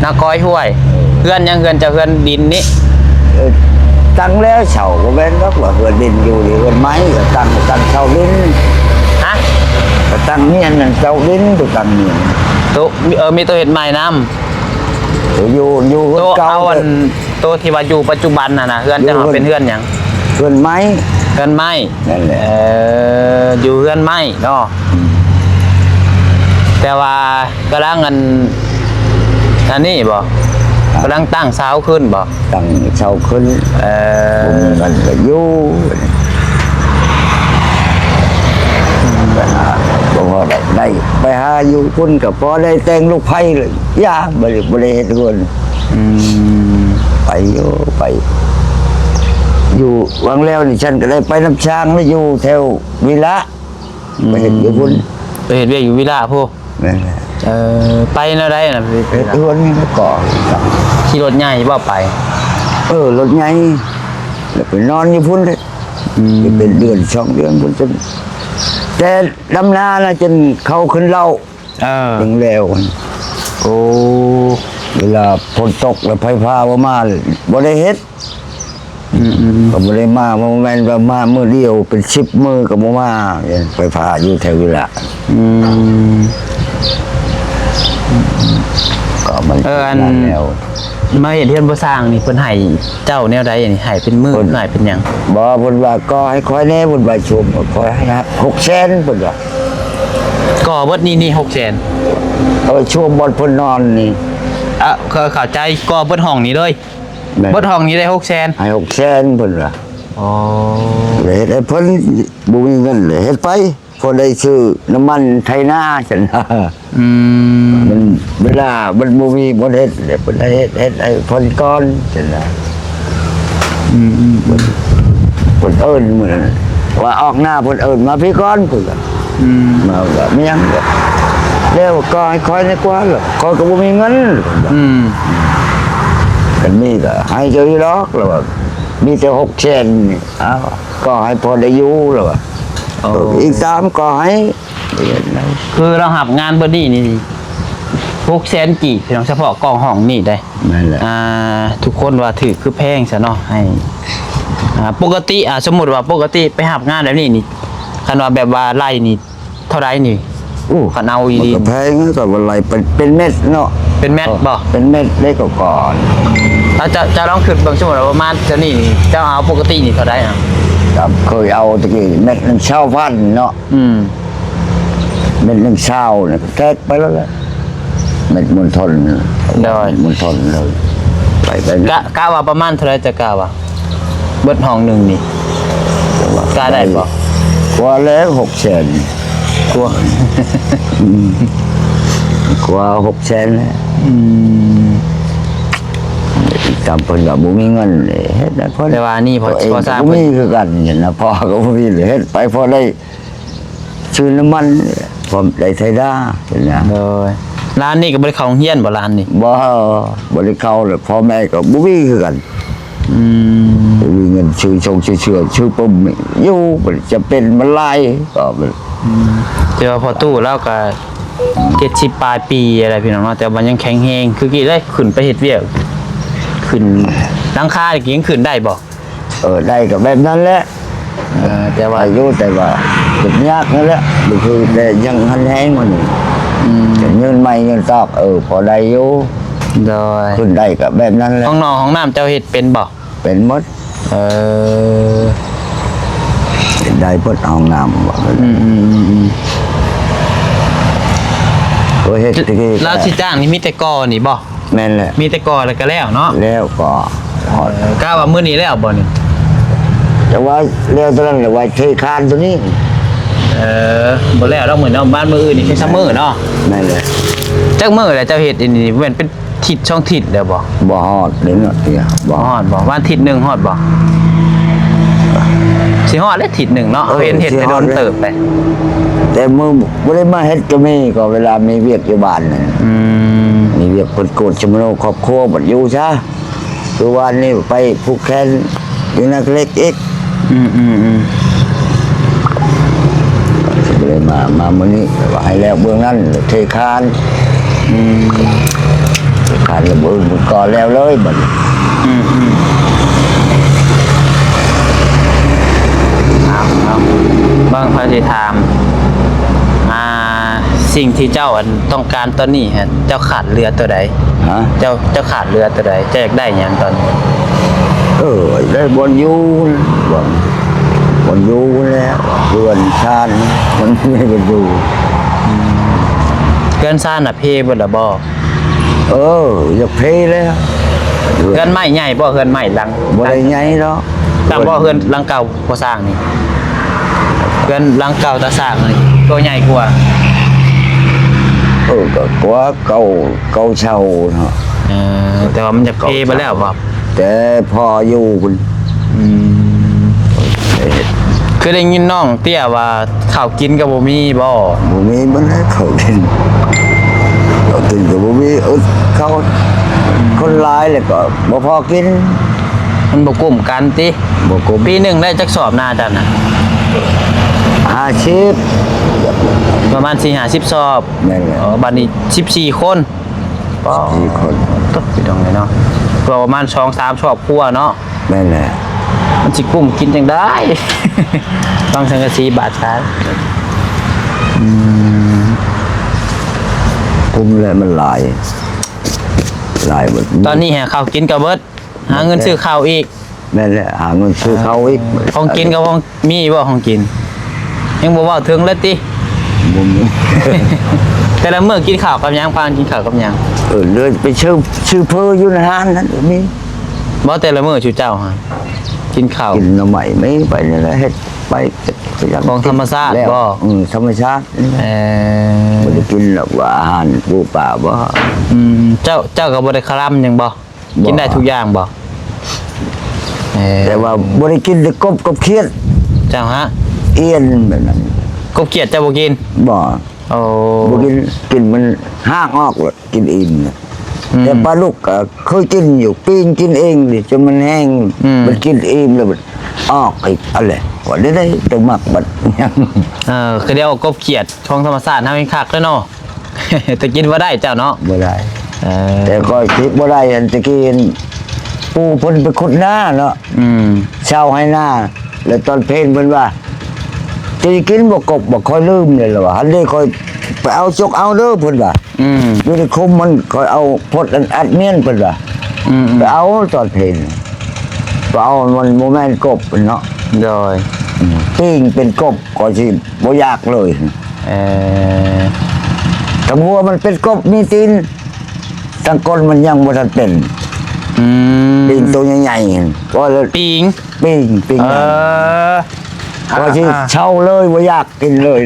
ນະກອຍຫ້ວຍ. ເອີ ເຮືອນຫຍັງເຮືອນເຈົ້າ? ເຮືອນດິນນີ້? ເອີ ຕັ້ງແລ້ວເຊົ່າ ບໍ່ແມ່ນດອກວ່າເຮືອນດິນຢູ່ນີ້ ເຮືອນໄມ້ ກໍຕັ້ງ ຕັ້ງເຊົ່າດິນ. ຮະ? ກໍຕັ້ງເຮືອນນັ້ນເຊົ່າດິນ ໄປຕັ້ງເຮືອນ. ໂຕ ເອີ ມີໂຕເຮັດໃໝ່ນຳ. ໂຕຢູ່ ຢູ່ເຮືອນເກົ່າ. ໂຕເອົາອັນ ໂຕທີ່ວ່າຢູ່ປັດຈຸບັນຫັ້ນນະ ເຮືອນເຈົ້າເປັນເຮືອນຫຍັງ? ເຮືອນໄມ້. ເຮືອນໄມ້. ນັ້ນແຫຼະ. ເອີ ຢູ່ເຮືອນໄມ້ເນາະ. ອືມ ແຕ່ວ່າ ກຳລັງອັນ ອັນນີ້ບໍ່? ຮະ? ກຳລັງຕັ້ງເສົາຂຶ້ນບໍ່? ຕັ້ງເສົາຂຶ້ນ. ເອີ ບໍ່ມີເງິນກໍຢູ່ ໄປຫາ ບໍ່ພໍໄດ້ ໄດ້ໄປຫາຢູ່ພຸ້ນກໍພໍໄດ້ແຕ່ງລູກໃພ້ເລີຍ ຢ່າ ບໍ່ໄດ້ ບໍ່ໄດ້ເຮັດເຮືອນ. ອືມ ໄປຢູ່ ໄປຢູ່ ຫວ່າງແລ້ວນີ້ ສັນກໍໄດ້ໄປນຳຊ່າງ ໄປຢູ່ແຖວວິລະ. ໄປເຮັດຢູ່ພຸ້ນ. ໄປເຮັດວຽກຢູ່ວິລະພຸ້ນ. ແມ່ນແຫຼະ. ເອີ ໄປແນວໃດນະ? ເຮັດເຮືອນນີ້ແຫຼະ ກໍ່ສ້າງ. ຂີ່ລົດໃຫຍ່ບໍ່ໄປ? ເອີ ລົດໃຫຍ່ ແລ້ວໄປນອນຢູ່ພຸ້ນເດ້. ອືມ ໄປເປັນເດືອນສອງເດືອນພຸ້ນ ຈົນ ແຕ່ດຳນານະ ຈົນເຂົາຂຶ້ນເລົ່າ. ເອີ ເຖິງແລ້ວ. ໂອ້ ເວລາຝົນຕົກແລ້ວໄຟຟ້າບໍ່ມາ ບໍ່ໄດ້ເຮັດ. ອືມໆ ກໍບໍ່ໄດ້ມາ ບໍ່ແມ່ນວ່າມາມື້ດຽວເປັນສິບມື້ກໍບໍ່ມາ. ໄຟຟ້າຢູ່ແຖວວິລະ. ອືມ ກໍມັນ ເອີ ອັນນັ້ນແລ້ວ ມາເຮັດເຮືອນບໍ່ສ້າງນີ້ ເພິ່ນໃຫ້ເຈົ້າແນວໃດນີ້? ໃຫ້ເປັນມື້ ເພິ່ນໃຫ້ເປັນຫຍັງ? ບໍ່ ເພິ່ນວ່າກໍ່ໃຫ້ຂ້ອຍແດ່ ເພິ່ນວ່າ ຊວມຂ້ອຍໃຫ້ຫົກແສນ ເພິ່ນວ່າ. ກໍ່ເບິດນີ້ ນີ້ຫົກແສນ? ເອີ ຊວມບ່ອນເພິ່ນນອນນີ້. ເອີ ເຂົ້າໃຈ ກໍ່ເບິດຫ້ອງນີ້ເລີຍ. ແມ່ນ. ເບິດຫ້ອງນີ້ໄດ້ຫົກແສນ? ໃຫ້ຫົກແສນເພິ່ນວ່າ. ອໍ ເຮັດໃຫ້ເພິ່ນ ບໍ່ມີເງິນເລີຍ ເຮັດໄປ. ພໍໄດ້ຊື້ນ້ຳມັນໄຖນາຊັ້ນນະ. ອືມ ມັນ ເວລາມັນບໍ່ມີບ່ອນເຮັດ ເພິ່ນໃຫ້ເຮັດ ເຮັດໃຫ້ເພິ່ນກ່ອນຊັ້ນນະ. ອືມໆ ເພິ່ນເອີ້ນມື້ນັ້ນວ່າອອກນາ ເພິ່ນເອີ້ນມາພີ້ກ່ອນ ເພິ່ນກໍ ອືມ ມາວ່າ "ມີຫຍັງ?" ແລ້ວກໍໃຫ້ຂ້ອຍແດ່ກວ່າ ລະຂ້ອຍກໍບໍ່ມີເງິນ. ອືມ ຄັນມີກໍໃຫ້ເຈົ້າຢູ່ດອກ ລະວ່າ "ມີແຕ່ຫົກແສນນີ້ ເອົາ ກໍໃຫ້ພໍໄດ້ຢູ່" ລະວ່າ. ໂອ້ ເອີ ອີກຕາມກໍໃຫ້ ຄືລາວຮັບງານເບິດນີ້ນີ້ຫົກແສນກີບ ພີ່ນ້ອງ ສະເພາະກ້ອງຫ້ອງນີ້ເດ້. ແມ່ນແຫຼະ ອ່າ ທຸກຄົນວ່າຖືກຄືແພງຊະເນາະ. ໃຫ້ ອ່າ ປົກກະຕິ ອ່າ ສົມມຸດວ່າປົກກະຕິໄປຮັບງານແບບນີ້ນີ້ ຄັນວ່າແບບວ່າໄລ່ນີ້ເທົ່າໃດນີ້? ໂອ້ ຄັນເອົາອີ່ຫຼີ ມັນກໍແພງ ກໍວ່າໄລ່ເປັນ ເປັນເມັດເນາະ. ເປັນເມັດບໍ່? ເປັນເມັດເດ້ກໍກ່ອນ. ເຈົ້າ ເຈົ້າລອງຄິດເບິ່ງ ສົມມຸດວ່າປະມານເທົ່ານີ້ນີ້ ເຈົ້າເອົາປົກກະຕິນີ້ເທົ່າໃດ? ກໍເຄີຍເອົາແຕ່ກີ້ເມັດໜຶ່ງຊາວພັນເນາະ. ອືມ ເມັດໜຶ່ງຊາວນີ້ແທກໄປແລ້ວແຫຼະ ເມັດມົນທົນ. ໂດຍ ເມັດມົນທົນເລີຍ ໄປໄປ ກະ ກະວ່າປະມານເທົ່າໃດ? ຈະກະວ່າເບິດຫ້ອງໜຶ່ງນີ້ ກະໄດ້ບໍ່? ກວ່າແລ້ວ ຫົກແສນ ກວ່າ ອືມ ກວ່າຫົກແສນແລ້ວ. ອືມ ຕາມເພິ່ນກໍບໍ່ມີເງິນເຮັດນະ ເພິ່ນ ແຕ່ວ່ານີ້ພໍ ພໍສ້າງ ບໍ່ມີຄືກັນນະ ພໍ່ກໍບໍ່ມີ ເຮັດໄປພໍໄດ້ ຊື້ນ້ຳມັນ ພໍໄດ້ໄຖນາ ເຫັນນະ. ໂດຍ ຫຼານນີ້ກໍບໍ່ໄດ້ເຂົ້າໂຮງຮຽນບໍ່ ຫຼານນີ້? ບໍ່ ບໍ່ໄດ້ເຂົ້າ ແລ້ວພໍ່ແມ່ກໍບໍ່ມີຄືກັນ. ອືມ ບໍ່ມີເງິນຊື້ຊົງຊື້ເສື້ອ ຊື້ປຶ້ມຢູ່ ຈຳເປັນມັນຫຼາຍກໍ. ອືມ ແຕ່ວ່າພໍ່ຕູ້ລາວກໍເຈັດສິບປາຍປີແລ້ວ ພີ່ນ້ອງເນາະ ແຕ່ວ່າຍັງແຂງແຮງ ຄືກີ້ໄດ້ຂຶ້ນໄປເຮັດວຽກ ຂຶ້ນຫຼັງຄານີ້ຍັງຂຶ້ນໄດ້ບໍ່? ເອີ ໄດ້ກໍແບບນັ້ນແຫຼະ. ເອີ ແຕ່ວ່າ ໄດ້ຢູ່ ແຕ່ວ່າເຮັດຍາກນັ້ນແຫຼະ ບໍ່ຄືແຕ່ຍັງຫັນແຮງມັນ. ອືມ ກໍຍື່ນໄມ້ຍື່ນຕອກ ເອີ ພໍໄດ້ຢູ່. ໂດຍ ຂຶ້ນໄດ້ກໍແບບນັ້ນແຫຼະ. ຫ້ອງນອນຫ້ອງນ້ຳເຈົ້າເຮັດເປັນບໍ່? ເປັນໝົດ. ເອີ ເຮັດໄດ້ເບິດຫ້ອງນ້ຳ. ອືມໆໆໆ ໂອ້ຍ ເຮັດແຕ່ກີ້ ລາວຊິຈ້າງນີ້ມີແຕ່ກໍ່ນີ້ບໍ່? ແມ່ນແຫຼະ ມີແຕ່ກໍ່ແລ້ວກໍແລ້ວເນາະ. ແລ້ວກໍຮອດ ເອີ ກະວ່າມື້ນີ້ແລ້ວບໍ່ນີ້? ແຕ່ວ່າແລ້ວເທົ່ານັ້ນແຫຼະ ໄວ້ເທຄານຕົວນີ້. ເອີ ບໍ່ແລ້ວດອກມື້ນີ້ເນາະ ປະມານມື້ອື່ນນີ້ຄືຊະມື້ເນາະ. ແມ່ນແຫຼະ. ຈັກມື້ແລ້ວເຈົ້າເຮັດອັນນີ້ ແມ່ນເປັນທິດສອງທິດແລ້ວບໍ່? ບໍ່ຮອດເດ້ເນາະ ບໍ່ຮອດບໍ່? ປະມານທິດໜຶ່ງຮອດບໍ່? ຊິຮອດແລ້ວທິດໜຶ່ງເນາະ. ເອີ ເຫັນເຮັດໄປດົນເຕີບໄປ ແຕ່ມື້ບໍ່ໄດ້ມາເຮັດກໍມີ ກໍເວລາມີວຽກຢູ່ບ້ານນັ້ນ. ອືມ ມີວຽກເພິ່ນກວດສຳມະໂນຄອບຄົວ ບັດຢູ່ຊະ ຄືວານນີ້ໄປຜູກແຂນຢູ່ນາເກເລັກອີກ. ອືມໆໆ ກໍເລີຍມາ ມາມື້ນີ້ວ່າໃຫ້ແລ້ວເບື້ອງນັ້ນ ເທຄານ. ອືມ ເທຄານລະເບິ່ງກ່ອນແລ້ວເລີຍບັດນີ້. ອືມໆ ເອົາໆ ເບິ່ງ ຂ້ອຍຊິຖາມ ອ່າ ສິ່ງທີ່ເຈົ້າ ອັນ ຕ້ອງການຕອນນີ້ຫັ້ນ ເຈົ້າຂາດເຫຼືອຕົວໃດ? ຮະ? ເຈົ້າ ເຈົ້າຂາດເຫຼືອຕົວໃດ? ເຈົ້າຢາກໄດ້ຫຍັງຕອນນີ້? ເອີ ໄດ້ບ່ອນຢູ່ ບ່ອນ ບ່ອນຢູ່ແລ້ວ ເຮືອນຊານ ມັນມີບ່ອນຢູ່. ອືມ ເຮືອນຊານນະເພເບິດລະບໍ່? ເອີ ຢາກເພແລ້ວ. ເຮືອນໄມ້ໃຫຍ່ບໍ່? ເຮືອນໄມ້ຫຼັງ ບໍ່ໄດ້ໃຫຍ່ດອກ. ສ່ຳບໍ່ເຮືອນຫຼັງເກົ່າ ພໍ່ສ້າງນີ້ ເຮືອນຫຼັງເກົ່າຕາສ້າງນີ້ຕົວໃຫຍ່ກວ່າ. ເອີ ກໍກວ່າເກົ່າ ເກົ່າເຊົ່າເນາະ. ເອີ ແຕ່ວ່າມັນຢາກເພໄປແລ້ວບໍ່? ແຕ່ພໍຢູ່ພຸ້ນ. ອືມ ຄືໄດ້ຍິນນ້ອງເຕ້ຍວ່າເຂົ້າກິນກໍບໍ່ມີບໍ່? ບໍ່ມີ ມັນໃຫ້ເຂົ້າກິນ ເຂົ້າກິນກໍບໍ່ມີ ອຶດເຂົ້າ ຄົນຫຼາຍແລ້ວກໍບໍ່ພໍກິນ. ມັນບໍ່ກຸ້ມກັນຕິ? ບໍ່ກຸ້ມ. ປີໜຶ່ງໄດ້ຈັກສອບນາເຈົ້ານະ? ຫ້າສິບ ປະມານສີ່ຫ້າສິບສອບ. ແມ່ນແລ້ວ. ອໍ ບັດນີ້ສິບສີ່ຄົນ. ປະມານ ສີ່ຄົນ ຕົກ ພີ່ນ້ອງເອີຍເນາະ ກໍປະມານສອງສາມຄອບຄົວເນາະ. ແມ່ນແຫຼະ. ມັນຊິກຸ້ມກິນຈັ່ງໃດ? ຟັງສັງກະສີບາດຕາຍ. ອືມ ກຸ້ມແລ້ວມັນຫຼາຍ ຫຼາຍເບິດ. ຕອນນີ້ຫາເຂົ້າກິນກໍເບິດ ຫາເງິນຊື້ເຂົ້າອີກ. ແມ່ນແຫຼະ ຫາເງິນຊື້ເຂົ້າອີກ. ຂອງກິນກໍຂອງ ມີບໍ່ຂອງກິນ? ຍັງບໍ່ເວົ້າເຖິງເລີຍຕິ? ບໍ່ມີ. ແຕ່ລະມື້ກິນເຂົ້າກັບຫຍັງ? ພາກັນກິນເຂົ້າກັບຫຍັງ? ເອີ ເລີຍໄປຊື້ ຊື້ເຝີຢູ່ໃນຮ້ານນັ້ນກໍມີ. ບໍ່ ແຕ່ລະມື້ຊຸເຈົ້າຫາກິນເຂົ້າ ກິນໜໍ່ໄມ້ ມີໄປນີ້ແຫຼະ ເຮັດ ໄປ ຂອງທຳມະຊາດບໍ່? ອືມ ທຳມະຊາດ. ເອີ ບໍ່ໄດ້ກິນດອກວ່າອາຫານປູປາບໍ່. ອືມ ເຈົ້າ ເຈົ້າກໍບໍ່ໄດ້ຄະລຳຫຍັງບໍ່? ບໍ່ ກິນໄດ້ທຸກຢ່າງບໍ່? ເອີ ແຕ່ວ່າບໍ່ໄດ້ກິນແຕ່ກົບກັບຂຽດ. ເຈົ້າຮະ? ອຽນແບບນັ້ນ. ກົບຂຽດເຈົ້າບໍ່ກິນ? ບໍ່. ໂອ້ ບໍ່ກິນ ກິນມັນຫາກອອກໂລດ ກິນອີ່ມນະ. ອືມ ແຕ່ປາດຸກກໍເຄີຍກິນຢູ່ ປີ້ງກິນເອງນີ້ ຈົນມັນແຫ້ງ. ອືມ ມັນກິນອີ່ມແລ້ວມັນອອກອີກ ອັນແຫຼະ ວ່າໄດ້ ໄດ້ແຕ່ມັກບັດຫຍັງ. ເອີ ຄືໄດ້ເອົາກົບຂຽດຂອງທຳມະຊາດເຮົາແຮ່ງຄັກເລີຍເນາະ. ແຕ່ກິນບໍ່ໄດ້ເຈົ້າເນາະ? ບໍ່ໄດ້. ເອີ ແຕ່ຂ້ອຍກິນບໍ່ໄດ້ ອັນຕະກີ້ ປູ່ເພິ່ນໄປຂຸດນາເນາະ. ອືມ ເຊົ່າໄຮ່ນາ ແລ້ວຕອນເພນເພິ່ນວ່າ ຕີກິນບໍ່ກົບບໍ່ ຂ້ອຍລືມເລີຍລະວ່າ ຫັ້ນເດ້ ຂ້ອຍໄປເອົາຈົກເອົາເດີ ເພິ່ນວ່າ. ອືມ ຢູ່ໃນຄຸ້ມມັນ ຂ້ອຍເອົາພົດອັນອັດມຽນ ເພິ່ນວ່າ. ອືມໆ ໄປເອົາຕອນເພນ ໄປເອົາ ມັນບໍ່ແມ່ນກົບເນາະ. ໂດຍ ອືມ ປີ້ງເປັນກົບ ກໍຊິບໍ່ຢາກເລີຍ. ເອີ ທັງຫົວມັນເປັນກົບມີຕີນ ທັງກົ້ນມັນຍັງບໍ່ທັນເປັນ. ອືມ ປີ້ງໂຕໃຫຍ່ໆ ກໍ ປີ້ງ ປີ້ງ ປີ້ງ ເອີ ກໍຊິ ອ່າໆ ເຊົາເລີຍ ບໍ່ຢາກກິນເລີຍ.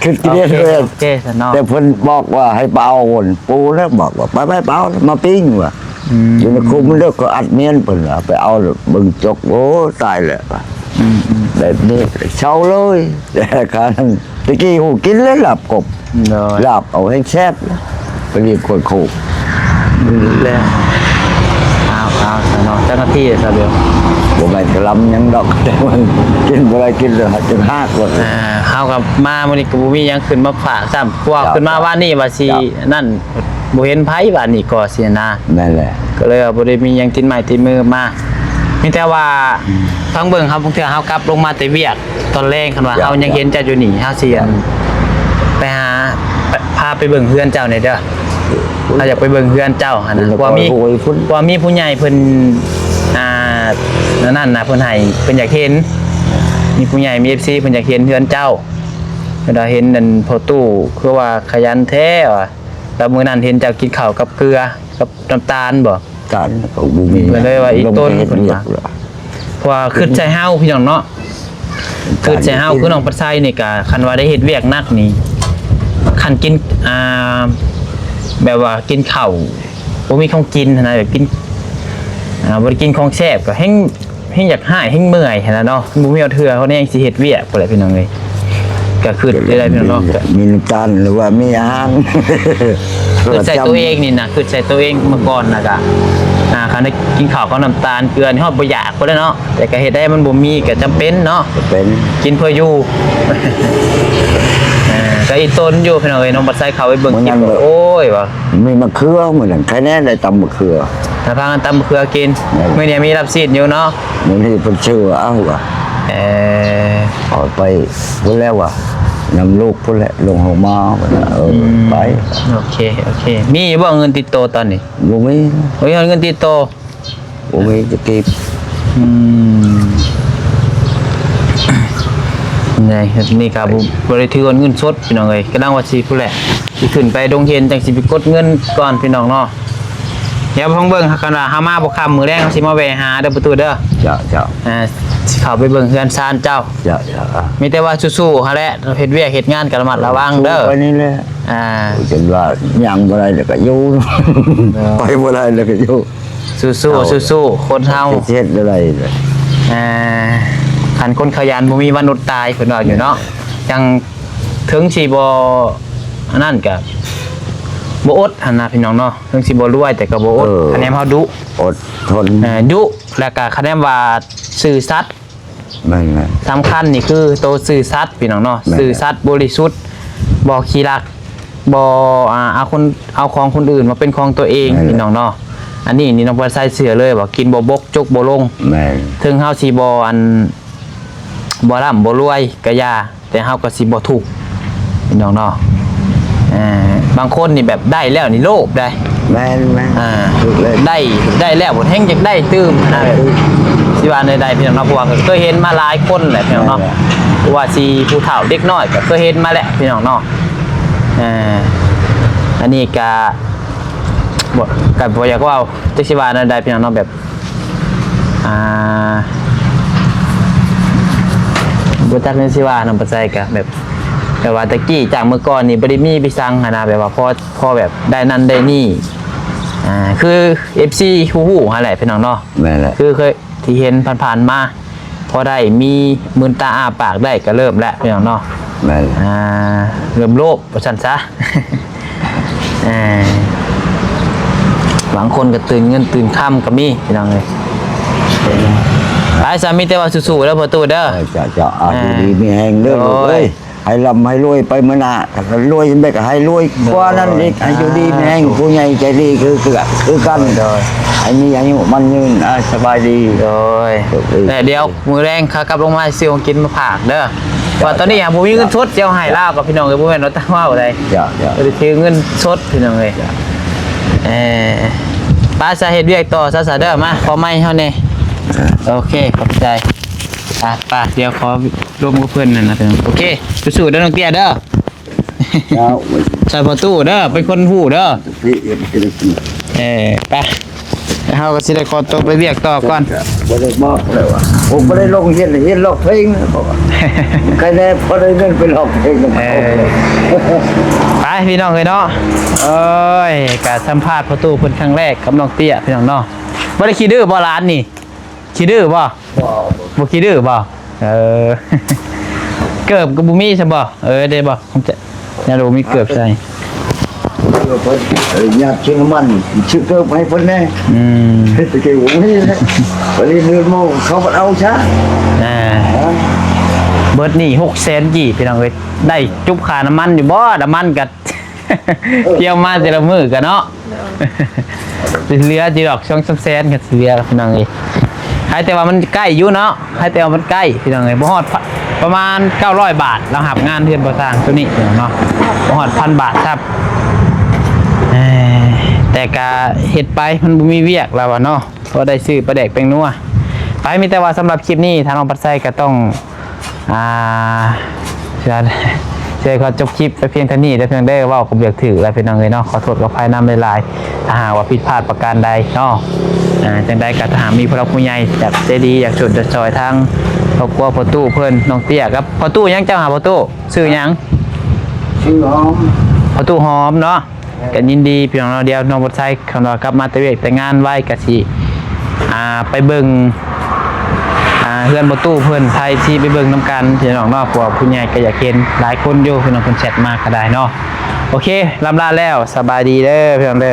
ຄິດ ອ່າ ຄິດເຮັດເລີຍ. ໂອເຄ ໂອເຄ ຊະເນາະ. ແຕ່ເພິ່ນບອກວ່າໃຫ້ໄປເອົາ ປູ່ແລ້ວບອກວ່າ ໄປໆ ໄປເອົາມາປີ້ງວ່າ. ອືມ ຢູ່ໃນຄຸ້ມເດີ ກໍອັດມຽນ ເພິ່ນວ່າ ໄປເອົາເບິ່ງຈົກ ໂອ້ ຕາຍແລ້ວ. ອືມໆ ແບບນີ້ເຊົາເລີຍ. ແຕ່ການຕະກີ້ຮູ້ກິນແລ້ວລາບກົບ. ໂດຍ ລາບເອົາແຮງແຊບ ໄປລຽນກວນໂຄກ. ແລ້ວ ເອົາ ເອົາຊະເນາະ ເຈົ້າໜ້າທີ່ຊະເບວ. ບໍ່ແມ່ນກະລຳຫຍັງດອກ ແຕ່ມັນກິນບໍ່ໄດ້ ກິນແລ້ວຈົນຮາກໂລດ. ອ່າ ເຮົາກໍມາມື້ນີ້ກໍບໍ່ມີຫຍັງຂຶ້ນມາຝາກຊ້ຳ ເພາະວ່າ ເຈົ້າ ຂຶ້ນມາວານນີ້ວ່າຊິ ເຈົ້າ ນັ້ນ ບໍ່ເຫັນໃຜວານນີ້ກໍຊີ້ນະ. ແມ່ນແຫຼະ ກໍເລີຍວ່າບໍ່ໄດ້ມີຫຍັງຕິດໄມ້ຕິດມືມາ ມີແຕ່ວ່າ ອືມ ຟັງເບິ່ງ ເຮົາ ບາງເທື່ອເຮົາກັບລົງມາແຕ່ວຽກຕອນແລງ ຄັນວ່າ ເຈົ້າ ເຮົາຍັງເຫັນເຈົ້າຢູ່ນີ້ ເຮົາຊິ ເຈົ້າ ໄປຫາ ພາໄປເບິ່ງເຮືອນເຈົ້າແດ່ເດີ. ເຮົາຢາກໄປເບິ່ງເຮືອນເຈົ້າຫັ້ນນະ ເພາະວ່າມີ ເພາະວ່າມີຜູ້ໃຫຍ່ເພິ່ນ ອ່າ ອັນນັ້ນນະ ເພິ່ນໃຫ້ ເພິ່ນຢາກເຫັນ ມີຜູ້ໃຫຍ່ ມີເອັຟຊີ ເພິ່ນຢາກເຫັນເຮືອນເຈົ້າ. ເວລາເຫັນອັນພໍ່ຕູ້ຄືວ່າຂະຫຍັນແທ້ວ່າ ແລ້ວມື້ນັ້ນເຫັນເຈົ້າກິນເຂົ້າກັບເກືອ ກັບນ້ຳຕານບໍ່? ຕານກໍບໍ່ມີ ເພິ່ນເລີຍວ່າອີ່ຕົນ ເພິ່ນວ່າ ເພາະວ່າຄິດໃສ່ເຮົາພີ່ນ້ອງເນາະ ຄິດໃສ່ເຮົາ ຄືນ້ອງປະໄຊນີ້ກະ ຄັນວ່າໄດ້ເຮັດວຽກໜັກນີ້ ຄັນກິນ ອ່າ ແບບວ່າກິນເຂົ້າບໍ່ມີຂອງກິນຫັ້ນນະ ແບບກິນ ອ່າ ບໍ່ໄດ້ກິນຂອງແຊບ ກໍແຮ່ງ ແຮ່ງຢາກຮ້າຍ ແຮ່ງເມື່ອຍຫັ້ນນະເນາະ ບໍ່ມີເທື່ອເຮົາແນງຊິເຮັດວຽກພຸ້ນແຫຼະພີ່ນ້ອງເອີຍ. ກໍຄິດໄດ້ພີ່ນ້ອງເນາະ ມີນ້ຳຕານ ຫຼືວ່າມີອາຫານ ຄິດໃສ່ຕົວເອງນີ້ນະ ຄິດໃສ່ຕົວເອງເມື່ອກ່ອນນະ ກະ ອ່າ ຄັນໄດ້ກິນເຂົ້າກັບນ້ຳຕານເກືອນີ້ ເຮົາບໍ່ຢາກພຸ້ນແຫຼະເນາະ ແຕ່ກໍເຮັດໄດ້ ມັນບໍ່ມີກໍຈຳເປັນເນາະ ຈຳເປັນ ກິນເພື່ອຢູ່. ເອີ ກໍອີ່ຕົນຢູ່ພີ່ນ້ອງເອີຍ ນ້ອງບັດໄຊເຂົ້າໄປເບິ່ງ ໂອ້ຍວ່າ ມີມະເຂືອ ມື້ນັ້ນໃຄແນ່ໄດ້ຕຳມະເຂືອ ຖ້າພາກັນຕຳມະເຂືອກິນ. ແມ່ນ ມື້ນີ້ມີລາບຊີ້ນຢູ່ເນາະ ມື້ນີ້ເພິ່ນຊື້ເອົາວ່າ. ເອີ ເອົາໄປພຸ້ນແລ້ວວ່າ ນຳລູກພຸ້ນແຫຼະ ລົງໂຮງໝໍພຸ້ນນະ. ເອີ ອືມ ໄປ ໂອເຄ ໂອເຄ. ມີຢູ່ບໍ່ເງິນຕິດໂຕຕອນນີ້? ບໍ່ມີ ບໍ່ມີເງິນຕິດໂຕ. ບໍ່ມີຈັກກີບ. ອືມ ນີ້ ນີ້ກໍບໍ່ ບໍ່ໄດ້ຖືເງິນສົດພີ່ນ້ອງເອີຍ ກຳລັງວ່າຊິພຸ້ນແຫຼະ ຊິຂຶ້ນໄປດົງເຫັນ ຈັ່ງຊິໄປກົດເງິນກ່ອນພີ່ນ້ອງເນາະ. ດຽວຟັງເບິ່ງ ຄັນວ່າເຮົາມາບໍ່ຄ່ຳ ມື້ແລງເຮົາຊິມາແວ່ຫາເດີປະຕູເດີ. ເຈົ້າ ເຈົ້າ. ອ່າ ຊິເຂົ້າໄປເບິ່ງເຮືອນຊານເຈົ້າ. ເຈົ້າ ເຈົ້າ. ມີແຕ່ວ່າສູ້ໆຫັ້ນແຫຼະ ເຮັດວຽກເຮັດງານກໍລະມັດລະວັງເດີ. ສູ້ໄປນີ້ແຫຼະ. ອ່າ ຈົນວ່າຍ່າງບໍ່ໄດ້ແລ້ວກໍຢູ່ ເອີ ໄປບໍ່ໄດ້ແລ້ວກໍຢູ່. ສູ້ໆ ສູ້ໆ ຄົນເຮົາ ຊິເຮັດແນວໃດ. ອ່າ ຄັນຄົນຂະຫຍັນບໍ່ມີວັນອົດຕາຍ ເພິ່ນວ່າຢູ່ເນາະ. ຈັ່ງເຖິງຊິບໍ່ອັນນັ້ນກະບໍ່ອົດຫັ້ນນະພີ່ນ້ອງເນາະ ເຖິງຊິບໍ່ລວຍແຕ່ກໍບໍ່ອົດ. ເອີ ຄະແນນເຮົາດຸ ອົດທົນ ເອີ ດຸ ແລ້ວກະຄະແນນວ່າຊື່ສັດ. ແມ່ນໆ ສຳຄັນນີ້ຄືໂຕຊື່ສັດພີ່ນ້ອງເນາະ. ແມ່ນ ຊື່ສັດ ບໍລິສຸດ ບໍ່ຂີ້ລັກ ບໍ່ ອ່າ ເອົາຄົນ ເອົາຂອງຄົນອື່ນມາເປັນຂອງຕົວເອງ. ແມ່ນ ພີ່ນ້ອງເນາະ ອັນນີ້ນີ້ນ້ອງປະໄຊເຊື່ອເລີຍວ່າກິນບໍ່ບົກ ຈົກບໍ່ລົງ. ແມ່ນ ເຖິງເຮົາຊິບໍ່ອັນ ບໍ່ລ່ຳບໍ່ລວຍກະຢ່າ ແຕ່ເຮົາກໍຊິບໍ່ທຸກພີ່ນ້ອງເນາະ. ເອີ ບາງຄົນນີ້ແບບໄດ້ແລ້ວນີ້ໂລບໄດ໋. ແມ່ນໆ ອ່າ ຖືກເລີຍ ໄດ້ໄດ້ແລ້ວບໍ່ແຮ່ງຢາກໄດ້ຕື່ມນະ. ແມ່ນ ຊິວ່າແນວໃດພີ່ນ້ອງເນາະ ເພາະວ່າກໍເຄີຍເຫັນມາຫຼາຍຄົນແຫຼະພີ່ນ້ອງເນາະ. ແມ່ນໆ ບໍ່ວ່າຊິຜູ້ເຖົ້າເດັກນ້ອຍກໍເຄີຍເຫັນມາແລ້ວພີ່ນ້ອງເນາະ. ເອີ ອັນນີ້ກະ ບໍ່ ກະບໍ່ຢາກເວົ້າ ຈັກຊິວ່າແນວໃດພີ່ນ້ອງເນາະ ແບບ ອ່າ ບໍ່ຈັກແນວຊິວ່ານຳ ປາໄຊກະແບບ ແບບວ່າແຕ່ກີ້ຈາກເມື່ອກ່ອນນີ້ບໍ່ໄດ້ມີໄປສັງຫັ້ນນະ ແບບວ່າພໍ ພໍແບບໄດ້ນັ້ນໄດ້ນີ້ ອ່າ ຄືເອັຟຊີຮູ້ໆຫັ້ນແຫຼະພີ່ນ້ອງເນາະ. ແມ່ນແຫຼະ ຄືເຄີຍທີ່ເຫັນຜ່ານໆມາ ພໍໄດ້ມີ ມືນຕາອ້າປາກໄດ້ກະເລີ່ມແລ້ວພີ່ນ້ອງເນາະ. ແມ່ນ ອ່າ ເລີ່ມໂລບວ່າຊັ້ນຊະ. ເອີ ບາງຄົນກໍຕື່ມເງິນຕື່ມຄຳກໍມີພີ່ນ້ອງເອີຍ. ໄປຊະ ມີແຕ່ວ່າສູ້ໆເດີພໍ່ຕູ້ເດີ. ເອີ ເຈົ້າ ເຈົ້າ ອ່າ ຢູ່ດີມີແຮງເດີລູກເອີຍ. ໃຫ້ລ່ຳໃຫ້ລວຍໄປມື້ໜ້າ ຖ້າລວຍຈັ່ງໃດກໍໃຫ້ລວຍກວ່ານັ້ນອີກ. ໂດຍ ໃຫ້ຢູ່ດີມີແຮງ ສາທຸ ຜູ້ໃຫຍ່ໃຈດີຄື ຄື ຄືກັນ. ໂດຍ ໃຫ້ມີອາຍຸໝັ້ນຍືນ. ອ່າ ສະບາຍດີ. ໂດຍ ໂດຍ ແລ້ວດຽວມື້ແລງຂ້າກັບລົງມາຊື້ຂອງກິນມາຝາກເດີ. ເຈົ້າ ວ່າຕອນນີ້ຫາບໍ່ມີເງິນສົດ ເຈົ້າໃຫ້ລາວກັບພີ່ນ້ອງເອີຍ ບໍ່ແມ່ນວ່າຕັ້ງເວົ້າໃດ. ເຈົ້າ ເຈົ້າ ບໍ່ໄດ້ຖືເງິນສົດພີ່ນ້ອງເອີຍ. ເອີ ໄປຊະ ເຮັດວຽກຕໍ່ຊະ ຊະເດີ. ມາ ຂໍໄມເຮົາແດ່. ເອີ ໂອເຄ ຂອບໃຈ. ອ່ະ ໄປ ດຽວຂໍລົມກັບເພິ່ນນັ້ນນະ. ໂອເຄ ສູ້ໆເດີນ້ອງເຕ້ຍເດີ. ເຈົ້າ ໃສ່ພໍ່ຕູ້ເດີ ເປັນຄົນຮູ້ເດີ. ເອີ ໄປ ເຮົາກໍຊິໄດ້ຂໍຕົວໄປວຽກຕໍ່ກ່ອນ. ບໍ່ໄດ້ບອກແລ້ວວ່າ ຜົມບໍ່ໄດ້ລົງຮຽນ ຮຽນຮ້ອງເພງ ໃຄແນ່ພໍໄດ້ເງິນໄປຮ້ອງເພງນຳເຂົາ. ເອີ ໄປພີ່ນ້ອງເອີຍເນາະ. ເອີຍ ກະສຳພາດພໍ່ຕູ້ເພິ່ນຄັ້ງແລກກັບນ້ອງເຕ້ຍພີ່ນ້ອງເນາະ. ບໍ່ໄດ້ຂີ້ດື້ບໍ່ຫຼານນີ້? ຂີ້ດື້ບໍ່? ບໍ່ ບໍ່ຂີ້ດື້ບໍ່? ເອີ ເກີບກໍບໍ່ມີຊະບໍ່? ເອີ ໄດ້ບໍ່? ຍັງບໍ່ມີເກີບໃສ່. ເອີ ເພິ່ນ ເອີ ຍາດຊື້ນ້ຳມັນ ຊື້ເກີບໃຫ້ເພິ່ນແດ່. ອືມ ແຕ່ກີ້ບໍ່ມີແລ້ວ ບັດນີ້ເດືອນໂມເຂົາບັດເອົາຊະ. ອ່າ ເບິດໜີ້ຫົກແສນກີບ ພີ່ນ້ອງເອີຍ. ໄດ້ຈຸບຄ່ານ້ຳມັນຢູ່ບໍ່? ນ້ຳມັນກໍ ທ່ຽວມາແຕ່ລະມື້ກະເນາະ. ໂດຍ ຊິເຫຼືອຢູ່ດອກ ສອງສາມແສນກໍຊິເຫຼືອພີ່ນ້ອງເອີຍ. ໃຫ້ແຕ່ວ່າມັນໃກ້ຢູ່ເນາະ ໃຫ້ແຕ່ວ່າມັນໃກ້ພີ່ນ້ອງເອີຍ. ບໍ່ຮອດ ປະມານເກົ້າຮ້ອຍບາດ ລາວຮັບງານເຮືອນບໍ່ສ້າງໂຕນີ້ເນາະ ບໍ່ຮອດພັນບາດຊ້ຳ. ເອີ ແຕ່ກະເຮັດໄປ ມັນບໍ່ມີວຽກລາວວ່າເນາະ ພໍໄດ້ຊື້ປາແດກແປ້ງນົວ. ໄປ ມີແຕ່ວ່າສຳລັບຄລິບນີ້ ທາງນ້ອງປາໄຊກໍຕ້ອງ ອ່າ ຊິ ຊິຂໍຈົບຄລິບໄປພຽງເທົ່ານີ້ເດີພີ່ນ້ອງເດີ. ເວົ້າກໍບໍ່ຢາກຖືກແລ້ວພີ່ນ້ອງເອີຍເນາະ ຂໍໂທດຂໍອະໄພນຳຫຼາຍໆ ຖ້າຫາກວ່າຜິດພາດປະການໃດເນາະ. ອ່າ ຈັ່ງໃດກໍຖ້າຫາກມີຜູ້ຫຼັກຜູ້ໃຫຍ່ຢາກໃຈດີ ຢາກຊ່ວຍຢາກຊ່ອຍທາງຄອບຄົວພໍ່ຕູ້ເພິ່ນ ນ້ອງເຕ້ຍກັບພໍ່ຕູ້ຫຍັງ ເຈົ້າຫາພໍ່ຕູ້ ຊື່ຫຍັງ? ຊື່ຫອມ ພໍ່ຕູ້ຫອມເນາະ. ກໍຍິນດີພີ່ນ້ອງເນາະ. ດຽວນ້ອງບົດໄຊຄັນວ່າກັບມາແຕ່ວຽກແຕ່ງານໄວກໍຊິ ອ່າ ໄປເບິ່ງ ອ່າ ເຮືອນພໍ່ຕູ້ເພິ່ນ ຖ່າຍທີ່ໄປເບິ່ງນຳກັນພີ່ນ້ອງເນາະ ເພາະວ່າຜູ້ໃຫຍ່ກໍຢາກເຫັນຫຼາຍຄົນຢູ່ ພີ່ນ້ອງເພິ່ນແຊັດມາກໍໄດ້ເນາະ. ໂອເຄ ລ່ຳລາແລ້ວ ສະບາຍດີເດີພີ່ນ້ອງເດີ.